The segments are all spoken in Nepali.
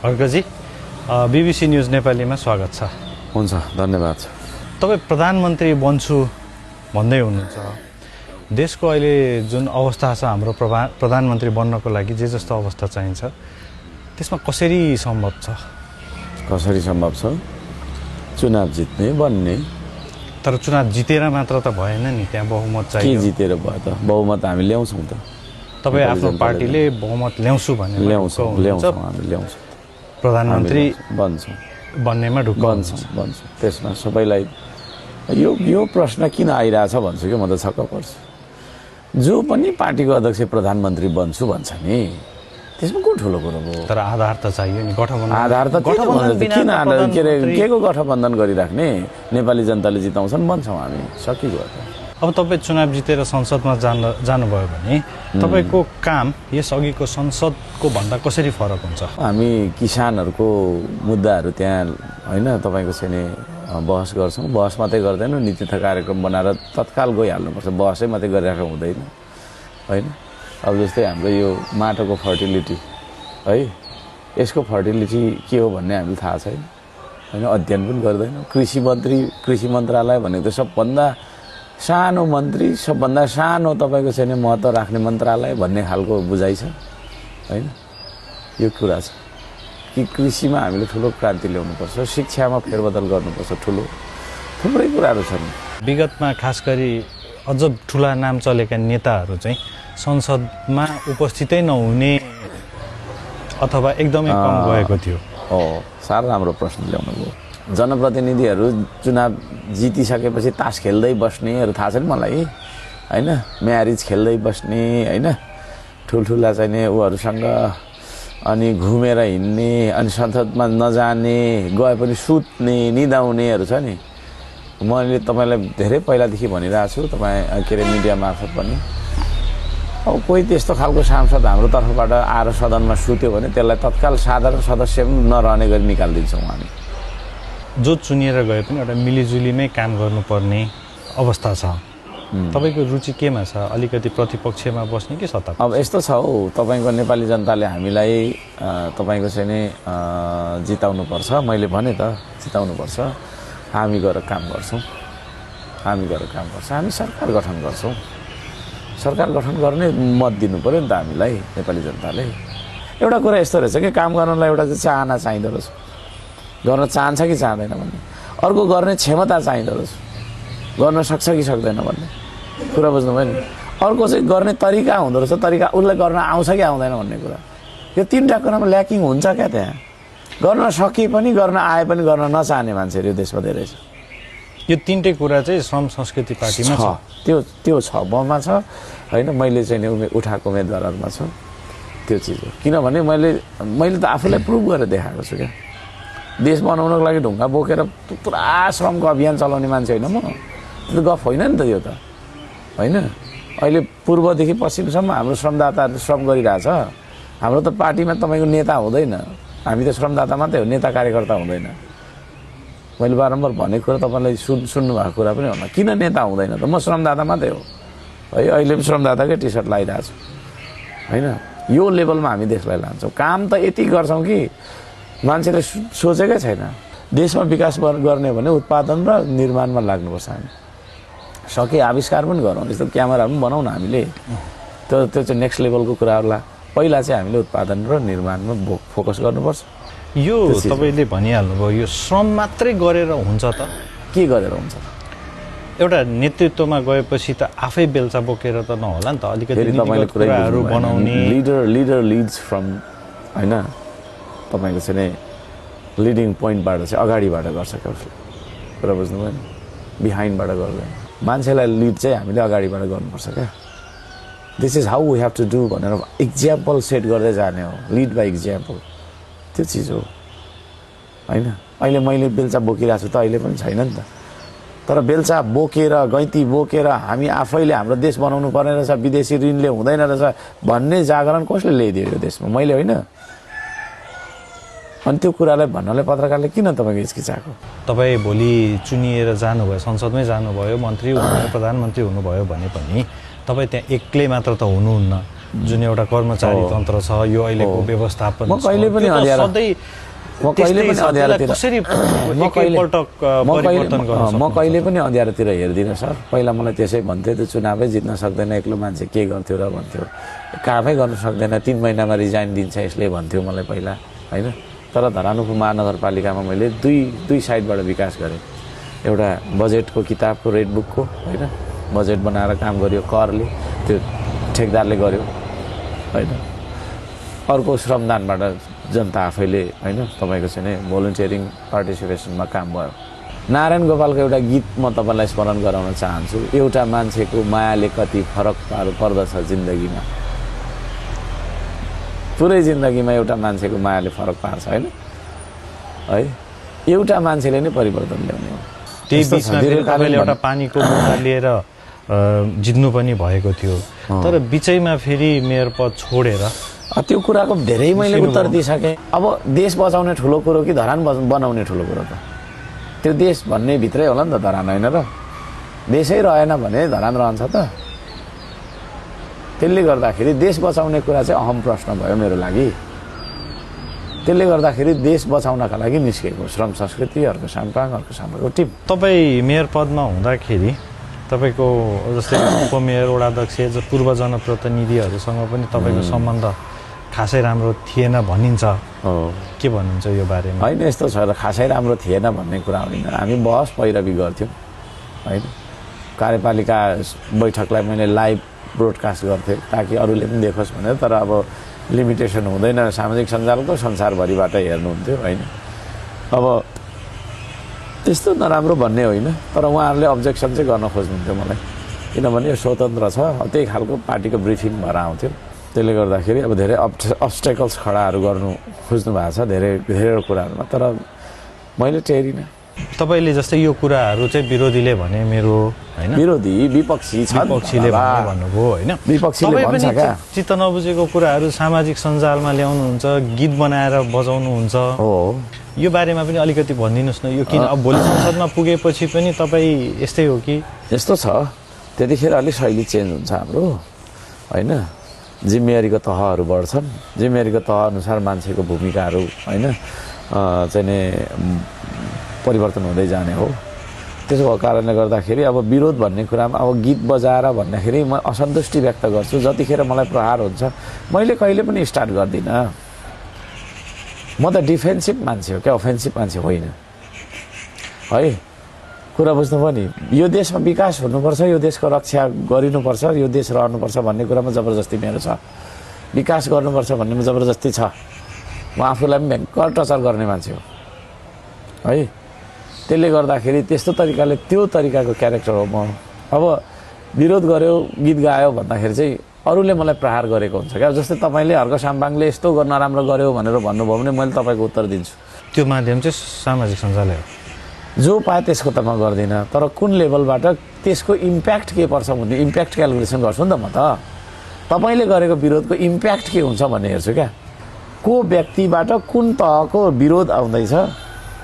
खड्काजी, BBC न्युज नेपालीमा स्वागत छ। हुन्छ, धन्यवाद। तपाईँ प्रधानमन्त्री बन्छु भन्दै हुनुहुन्छ। देशको अहिले जुन अवस्था छ, हाम्रो प्रधानमन्त्री बन्नको लागि जे जस्तो अवस्था चाहिन्छ त्यसमा कसरी सम्भव छ? कसरी सम्भव छ? चुनाव जित्ने, बन्ने। तर चुनाव जितेर मात्र त भएन नि, त्यहाँ बहुमत चाहियो। के जितेर भयो त? बहुमत हामी ल्याउँछौँ त। तपाईँ आफ्नो पार्टीले बहुमत ल्याउँछु भने ल्याउँछौँ, हामी ल्याउँछौँ। प्रधानमन्त्री बन्छौँ, बन्नेमा ढुक्क बन्छौँ। त्यसमा सबैलाई यो प्रश्न किन आइरहेछ भन्छु कि म त छक्क पर्छु। जो पनि पार्टीको अध्यक्ष प्रधानमन्त्री बन्छु भन्छ नि, त्यसमा को ठुलो कुरो हो? तर आधार त चाहियो नि, गठबन्धन। आधार त किन के को गठबन्धन गरिराख्ने? नेपाली जनताले जिताउँछन्, बन्छौँ हामी, सकिगयो त। अब तपाईँ चुनाव जितेर संसदमा जानुभयो भने तपाईँको काम यस अघिको संसदको भन्दा कसरी फरक हुन्छ? हामी किसानहरूको मुद्दाहरू त्यहाँ होइन तपाईँको चाहिँ बहस गर्छौँ। बहस मात्रै गर्दैनौँ, नीति तथा कार्यक्रम बनाएर तत्काल गइहाल्नुपर्छ। बहसै मात्रै गरिराख्नु हुँदैन होइन। अब जस्तै हाम्रो यो माटोको फर्टिलिटी है, यसको फर्टिलिटी के हो भन्ने हामीलाई थाहा छैन होइन, अध्ययन पनि गर्दैनौँ। कृषि मन्त्रालय भनेको त सबभन्दा सानो मन्त्री, सबभन्दा सानो तपाईँको चाहिँ महत्त्व राख्ने मन्त्रालय भन्ने खालको बुझाइ छ होइन। यो कुरा छ कि कृषिमा हामीले ठुलो क्रान्ति ल्याउनुपर्छ, शिक्षामा फेरबदल गर्नुपर्छ, थुप्रै कुराहरू छन्। विगतमा खास गरी अझ ठुला नाम चलेका नेताहरू चाहिँ संसदमा उपस्थितै नहुने अथवा एकदमै कम गएको थियो। साह्रो राम्रो प्रश्न ल्याउनु भयो। जनप्रतिनिधिहरू चुनाव जितिसकेपछि तास खेल्दै बस्नेहरू थाहा छ नि मलाई होइन। म्यारिज खेल्दै बस्ने होइन, ठुल्ठुला चाहिने उहरूसँग, अनि घुमेर हिँड्ने, अनि संसदमा नजाने, गए पनि सुत्ने, निदाउनेहरू छ नि। मैले तपाईँलाई धेरै पहिलादेखि भनिरहेको छु, तपाईँ के अरे मिडिया मार्फत पनि। अब कोही त्यस्तो खालको सांसद हाम्रो तर्फबाट आएर सदनमा सुत्यो भने त्यसलाई तत्काल साधारण सदस्य पनि नरहने गरी निकालिदिन्छौँ हामी। जो चुनिएर गए पनि एउटा मिलिजुलीमै काम गर्नुपर्ने अवस्था छ। तपाईँको रुचि केमा छ? अलिकति प्रतिपक्षमा बस्ने कि सत्ता? अब यस्तो छ हौ, तपाईँको नेपाली जनताले हामीलाई तपाईँको चाहिँ नि जिताउनुपर्छ। मैले भने त जिताउनुपर्छ। हामी गएर काम गर्छौँ, हामी सरकार गठन गर्छौँ। सरकार गठन गर्ने मत दिनु पऱ्यो नि त हामीलाई, नेपाली जनताले। एउटा कुरा यस्तो रहेछ कि काम गर्नलाई एउटा चाहिँ चाहना चाहिँदो रहेछ, गर्न चाहन्छ कि चाहँदैन भन्ने। अर्को गर्ने क्षमता चाहिँदो रहेछ, गर्न सक्छ कि सक्दैन भन्ने कुरा बुझ्नुभयो नि। अर्को चाहिँ गर्ने तरिका हुँदो रहेछ, तरिका उसलाई गर्न आउँछ कि आउँदैन भन्ने कुरा। यो तिनवटा कुरामा ल्याकिङ हुन्छ क्या त्यहाँ। गर्न सके पनि, गर्न आए पनि, गर्न नचाहने मान्छेहरू यो देशमा धेरै छ। यो तिनटै कुरा चाहिँ श्रम संस्कृति पार्टीमा छ। त्यो छ, ममा छ होइन। मैले चाहिँ उठाएको उम्मेदवारहरूमा छ त्यो चिज हो। किनभने मैले त आफूलाई प्रुभ गरेर देखाएको छु क्या। देश बनाउनको लागि ढुङ्गा बोकेर पुरा श्रमको अभियान चलाउने मान्छे होइन म। त्यो गफ होइन नि त यो त होइन। अहिले पूर्वदेखि पश्चिमसम्म हाम्रो श्रमदाताहरू श्रम गरिरहेछ। हाम्रो त पार्टीमा तपाईँको नेता हुँदैन, हामी त श्रमदाता मात्रै हो, नेता कार्यकर्ता हुँदैन। मैले बारम्बार भनेको कुरा तपाईँलाई सुन्नु भएको कुरा पनि होला। किन नेता हुँदैन त? म श्रमदाता मात्रै हो है। अहिले पनि श्रमदाताकै टी सर्ट लगाइरहेको छु होइन। यो लेभलमा हामी देशलाई लान्छौँ। काम त यति गर्छौँ कि मान्छेले सोचेकै छैन। देशमा विकास गर्ने भने उत्पादन र निर्माणमा लाग्नुपर्छ हामी। सके आविष्कार पनि गरौँ, जस्तो क्यामेरा पनि बनाउँ न हामीले। त्यो चाहिँ नेक्स्ट लेभलको कुराहरूलाई पहिला चाहिँ हामीले उत्पादन र निर्माणमा फोकस गर्नुपर्छ। यो तपाईँले भनिहाल्नुभयो, यो श्रम मात्रै गरेर हुन्छ त? के गरेर हुन्छ? एउटा नेतृत्वमा गएपछि त आफै बेल्चा बोकेर त नहोला नि त। अलिकति कुराहरू बनाउने। लिडर लिड्स फ्रम होइन। तपाईँको चाहिँ लिडिङ पोइन्टबाट चाहिँ अगाडिबाट गर्छ क्या उसले। कुरा बुझ्नुभयो नि, बिहाइन्डबाट गर्दैन। मान्छेलाई लिड चाहिँ हामीले अगाडिबाट गर्नुपर्छ क्या। This is how we have to do भनेर इक्जाम्पल सेट गर्दै जाने हो। लिड बाई इक्जाम्पल, त्यो चिज हो होइन। अहिले मैले बेल्चा बोकिरहेको छु त, अहिले पनि छैन नि त। तर बेल्चा बोकेर, गैँती बोकेर हामी आफैले हाम्रो देश बनाउनु पर्ने रहेछ, विदेशी ऋणले हुँदैन रहेछ भन्ने जागरण कसले ल्याइदियो यो देशमा? मैले होइन। अनि त्यो कुरालाई भन्नलाई पत्रकारले किन तपाईँको हिचकिचाएको? तपाईँ भोलि चुनिएर जानुभयो, संसदमै जानुभयो, मन्त्री हुनुभयो, प्रधानमन्त्री हुनुभयो भने पनि तपाईँ त्यहाँ एक्लै मात्र त हुनुहुन्न। जुन एउटा कर्मचारी तन्त्र छ यो अहिलेको व्यवस्थापन म कहिले पनि अँध्यारो म कहिले पनि अँध्यारोतिर म कहिले पनि अँध्यारोतिर हेर्दिनँ सर। पहिला मलाई त्यसै भन्थ्यो त्यो चुनावै जित्न सक्दैन एक्लो मान्छे के गर्थ्यो र भन्थ्यो, कामै गर्न सक्दैन 3 महिनामा रिजाइन दिन्छ यसले भन्थ्यो मलाई पहिला होइन। तर धरानपुर महानगरपालिकामा मैले दुई साइडबाट विकास गरेँ। एउटा बजेटको किताबको रेड बुकको होइन, बजेट बनाएर काम गर्यो करले, त्यो ठेकदारले गर्यो होइन। अर्को श्रमदानबाट जनता आफैले होइन तपाईँको चाहिँ भोलिन्टियरिङ पार्टिसिपेसनमा काम भयो। नारायण गोपालको एउटा गीत म तपाईँलाई स्मरण गराउन चाहन्छु, एउटा मान्छेको मायाले कति फरक पर्दछ जिन्दगीमा। पुरै जिन्दगीमा एउटा मान्छेको मायाले फरक पार्छ होइन है, एउटा मान्छेले नै परिवर्तन ल्याउने हो। त्यही बिचमा तपाईँले एउटा पानीको बोतल लिएर जित्नु पनि भएको थियो, तर बिचैमा फेरि मेयर पद छोडेर त्यो कुराको धेरै मैले उत्तर दिइसकेँ। अब देश बचाउने ठुलो कुरो कि धरान बनाउने ठुलो कुरो त? त्यो देश भन्ने भित्रै होला नि त धरान होइन र? देशै रहेन भने धरान रहन्छ त? त्यसले गर्दाखेरि देश बचाउने कुरा चाहिँ अहम प्रश्न भयो मेरो लागि। त्यसले गर्दाखेरि देश बचाउनका लागि निस्केको श्रम संस्कृति, अर्को साम्पाङको टिम। तपाईँ मेयर पदमा हुँदाखेरि तपाईँको जस्तै उपमेयर, वडाध्यक्ष, पूर्व जनप्रतिनिधिहरूसँग पनि तपाईँको सम्बन्ध खासै राम्रो थिएन भनिन्छ, के भन्नुहुन्छ यो बारेमा? होइन यस्तो छ र खासै राम्रो थिएन भन्ने कुरा होइन, हामी बहस पैरवी गर्थ्यौँ होइन। कार्यपालिका बैठकलाई मैले लाइभ ब्रोडकास्ट गर्थेँ ताकि अरूले पनि देखोस् भनेर, तर अब लिमिटेसन हुँदैन सामाजिक सञ्जालको, संसारभरिबाट हेर्नुहुन्थ्यो होइन। अब त्यस्तो नराम्रो भन्ने होइन, तर उहाँहरूले अब्जेक्सन चाहिँ गर्न खोज्नुहुन्थ्यो मलाई, किनभने यो स्वतन्त्र छ, त्यही खालको पार्टीको ब्रिफिङ भएर आउँथ्यो। त्यसले गर्दाखेरि अब धेरै अब्स्टेकल्स खडाहरू गर्नु खोज्नु भएको छ धेरै कुराहरूमा, तर मैले टेरिनँ। तपाईँले जस्तै यो कुराहरू चाहिँ विरोधीले भने मेरो होइन, विरोधी विपक्षी विपक्षीले भन्नुभयो होइन, विपक्षीले भन्छ क्या, चित्त नबुझेको कुराहरू सामाजिक सञ्जालमा ल्याउनुहुन्छ, गीत बनाएर बजाउनुहुन्छ हो। यो बारेमा पनि अलिकति भनिदिनुहोस् न। यो किन अब भोलि संसदमा पुगेपछि पनि तपाईँ यस्तै हो कि? यस्तो छ, त्यतिखेर अलिक शैली चेन्ज हुन्छ हाम्रो होइन। जिम्मेवारीको तहहरू बढ्छन्, जिम्मेवारीको तह अनुसार मान्छेको भूमिकाहरू होइन चाहिँ परिवर्तन हुँदै जाने हो। त्यसो भएको कारणले गर्दाखेरि अब विरोध भन्ने कुरामा अब गीत बजाएर भन्दाखेरि म असन्तुष्टि व्यक्त गर्छु। जतिखेर मलाई प्रहार हुन्छ मैले कहिले पनि स्टार्ट गर्दिनँ। म त डिफेन्सिभ मान्छे हो क्या, अफेन्सिभ मान्छे होइन है। कुरा बुझ्नु पनि, यो देशमा विकास हुनुपर्छ, यो देशको रक्षा गरिनुपर्छ, यो देश रहनुपर्छ भन्ने कुरामा जबरजस्ती मेरो छ। विकास गर्नुपर्छ भन्नेमा जबरजस्ती छ। म आफूलाई पनि भयङ्कर टचर गर्ने मान्छे हो है। त्यसले गर्दाखेरि त्यस्तो तरिकाले त्यो तरिकाको क्यारेक्टर हो म। अब विरोध गर्यो, गीत गायो भन्दाखेरि चाहिँ अरूले मलाई प्रहार गरेको हुन्छ क्या। जस्तै तपाईँले हर्क साम्बाङले यस्तो नराम्रो गर्यो भनेर भन्नुभयो भने मैले तपाईँको उत्तर दिन्छु। त्यो माध्यम चाहिँ सामाजिक सञ्जाल हो, जो पाए त्यसको त म गर्दिनँ, तर कुन लेभलबाट त्यसको इम्प्याक्ट के पर्छ भन्ने इम्प्याक्ट क्यालकुलेसन गर्छु नि त म त। तपाईँले गरेको विरोधको इम्प्याक्ट के हुन्छ भन्ने हेर्छु क्या। को व्यक्तिबाट कुन तहको विरोध आउँदैछ,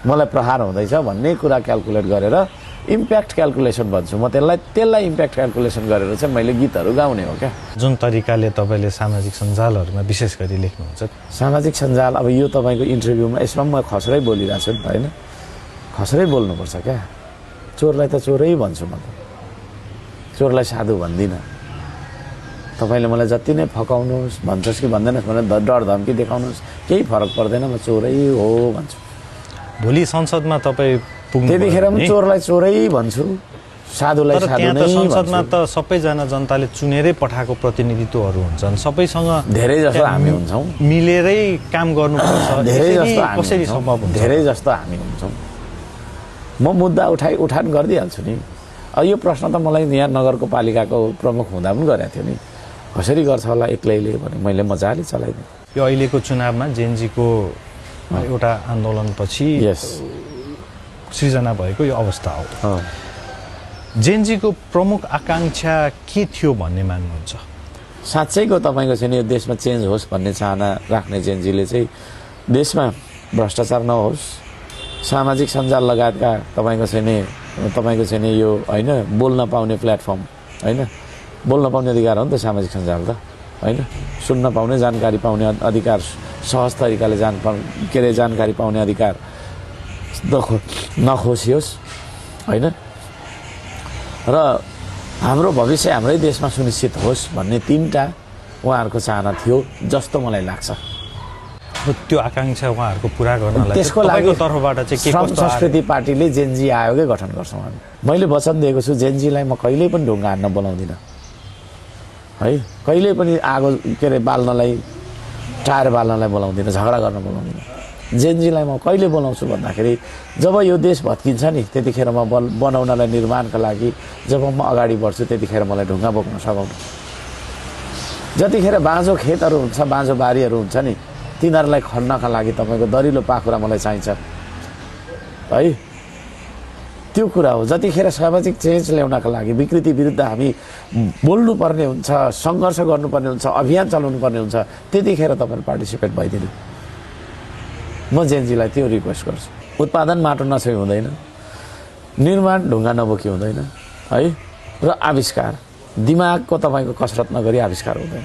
मलाई प्रहार हुँदैछ भन्ने कुरा क्यालकुलेट गरेर इम्प्याक्ट क्यालकुलेसन भन्छु म त्यसलाई इम्प्याक्ट क्यालकुलेसन गरेर चाहिँ मैले गीतहरू गाउने हो क्या। जुन तरिकाले तपाईँले सामाजिक सञ्जालहरूमा विशेष गरी लेख्नुहुन्छ, सामाजिक सञ्जाल अब यो तपाईँको इन्टरभ्यूमा यसमा म खसरै बोलिरहेको छु नि त होइन, खसरै बोल्नुपर्छ क्या। चोरलाई त चोरै भन्छु म त, चोरलाई साधु भन्दिनँ। तपाईँले मलाई जति नै फकाउनुहोस् भन्छस् कि भन्दैनस् भनेर डर धम्की देखाउनुहोस्, केही फरक पर्दैन, म चोरै हो भन्छु। भोलि संसदमा तपाईँ पुग्नु त्यतिखेर पनि चोरलाई चोरै भन्छु, साधुलाई साधु नै भन्छु। संसदमा त सबैजना जनताले चुनेरै पठाएको प्रतिनिधित्वहरू हुन्छन्, सबैसँग धेरै जस्तो हामी हुन्छौँ, मिलेरै काम गर्नुपर्छ, कसरी सम्भव हुन्छ? धेरै जस्तो हामी हुन्छौँ। म मुद्दा उठान गरिदिइहाल्छु नि। अब यो प्रश्न त मलाई यहाँ नगरको पालिकाको प्रमुख हुँदा पनि गरेको थियो नि, कसरी गर्छ होला एक्लैले भने मैले मजाले चलाइदिएँ। यो अहिलेको चुनावमा जेएनजीको एउटा आन्दोलनपछि सृजना भएको यो अवस्था हो। जेएनजीको प्रमुख आकांक्षा के थियो भन्ने मान्नुहुन्छ? साँच्चैको तपाईँको चाहिँ यो देशमा चेन्ज होस् भन्ने चाहना राख्ने जेएनजीले चाहिँ देशमा भ्रष्टाचार नहोस्, सामाजिक सञ्जाल लगायतका तपाईँको चाहिँ यो होइन बोल्न पाउने प्लेटफर्म होइन, बोल्न पाउने अधिकार हो नि त सामाजिक सञ्जाल त होइन सुन्न पाउने जानकारी पाउने अधिकार सहज तरिकाले जानकारी पाउने अधिकार नखोसियोस् होइन र हाम्रो भविष्य हाम्रै देशमा सुनिश्चित होस् भन्ने 3टा उहाँहरूको चाहना थियो जस्तो मलाई लाग्छ। त्यो आकांक्षा उहाँहरूको पुरा गर्नलाई त्यसको लागि तर्फबाट चाहिँ के श्रम कस्तो संस्कृति पार्टीले जेनजी आयोगै गठन गर्छौँ हामी। मैले वचन दिएको छु जेनजीलाई म कहिल्यै पनि ढुङ्गा हान्न बोलाउँदिनँ है, कहिल्यै पनि आगो के अरे बाल्नलाई टायर बाल्नलाई बोलाउँदिनँ, झगडा गर्न बोलाउँदिनँ। जेनजीलाई म कहिले बोलाउँछु भन्दाखेरि जब यो देश भत्किन्छ नि त्यतिखेर म बनाउनलाई निर्माणका लागि जब म अगाडि बढ्छु त्यतिखेर मलाई ढुङ्गा बोक्न सघाउनु। जतिखेर बाँझो खेतहरू हुन्छ बाँझो बारीहरू हुन्छ नि तिनीहरूलाई खन्नका लागि तपाईँको दरिलो पाखुरा मलाई चाहिन्छ है, त्यो कुरा हो। जतिखेर सामाजिक चेन्ज ल्याउनका लागि विकृति विरुद्ध हामी बोल्नुपर्ने हुन्छ, सङ्घर्ष गर्नुपर्ने हुन्छ, अभियान चलाउनु पर्ने हुन्छ, त्यतिखेर तपाईँहरू पार्टिसिपेट भइदिनु। म जेनजीलाई त्यो रिक्वेस्ट गर्छु। उत्पादन माटो नछोइ हुँदैन, निर्माण ढुङ्गा नबोकी हुँदैन है, र आविष्कार दिमागको तपाईँको कसरत नगरी आविष्कार हुँदैन।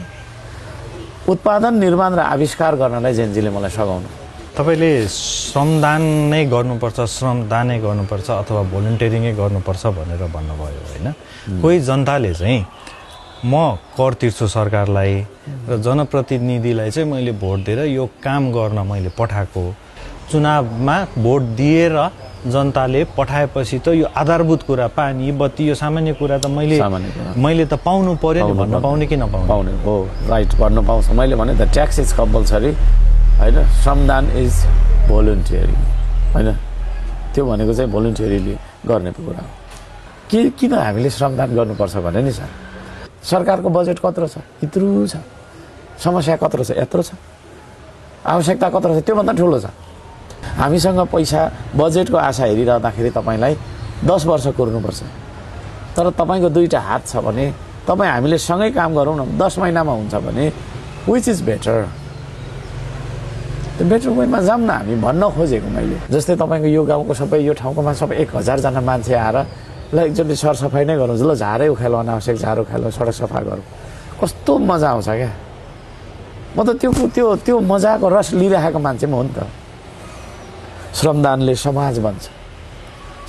उत्पादन निर्माण र आविष्कार गर्नलाई जेनजीले मलाई सघाउनु। तपाईँले श्रमदान नै गर्नुपर्छ, श्रमदानै गर्नुपर्छ अथवा भोलिन्टियरिङै गर्नुपर्छ भनेर भन्नुभयो होइन। कोही जनताले चाहिँ म कर तिर्छु सरकारलाई र जनप्रतिनिधिलाई चाहिँ मैले भोट दिएर यो काम गर्न मैले पठाएको, चुनावमा भोट दिएर जनताले पठाएपछि त यो आधारभूत कुरा पानी बत्ती यो सामान्य कुरा त मैले त पाउनु पर्यो नि, भन्न पाउने कि नपाउने? पाउने हो, राइट, भन्न पाउँछ। मैले भने त ट्याक्स इज कम्पलसरी होइन, श्रमदान इज भोलिन्टियरिङ होइन, त्यो भनेको चाहिँ भोलिन्टियरली गर्ने कुरा हो। किन हामीले श्रमदान गर्नुपर्छ भने नि सर, सरकारको बजेट कत्रो छ? यत्रो छ। समस्या कत्रो छ? यत्रो छ। आवश्यकता कत्रो छ? त्योभन्दा ठुलो छ। हामीसँग पैसा बजेटको आशा हेरिरहँदाखेरि तपाईँलाई 10 वर्ष कुर्नुपर्छ, तर तपाईँको 2टा हात छ भने तपाईँ हामीले सँगै काम गरौँ न, 10 महिनामा हुन्छ भने विच इज बेटर, त्यो बेटर वेमा जाऊँ न हामी भन्न खोजेको मैले। जस्तै तपाईँको यो गाउँको सबै यो ठाउँकोमा सबै 1000 जना मान्छे आएर ल एकचोटि सरसफाइ नै गरौँ, ल झारै उखेलो, अनावश्यक झार उखेलो, सडक सफा गरौँ, कस्तो मजा आउँछ क्या। म त त्यो मजाको रस लिइरहेको मान्छे म हो नि त। श्रमदानले समाज बन्छ,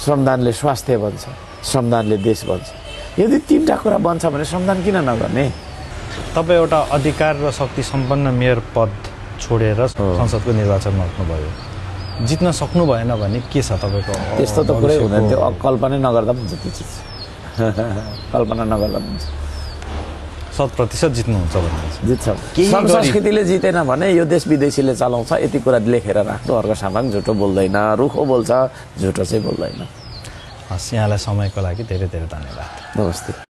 श्रमदानले स्वास्थ्य बन्छ, श्रमदानले देश बन्छ। यदि 3टा कुरा बन्छ भने श्रमदान किन नगर्ने? तपाईँ एउटा अधिकार र शक्ति सम्पन्न मेयर पद छोडेर संसदको निर्वाचनमा उठ्नुभयो, जित्न सक्नु भएन भने के छ तपाईँको? त्यस्तो त कुरै हुँदैन, त्यो कल्पना नगर्दा पनि हुन्छ त्यो चिज, कल्पना नगर्दा पनि हुन्छ। 100% जित्नुहुन्छ भने जित्छ। संस्कृतिले जितेन भने यो देश विदेशीले चलाउँछ, यति कुरा लेखेर राख्नु। अर्को सामान झुटो बोल्दैन, रुखो बोल्छ, झुटो चाहिँ बोल्दैन। हस्, यहाँलाई समयको लागि धेरै धेरै धन्यवाद। नमस्ते।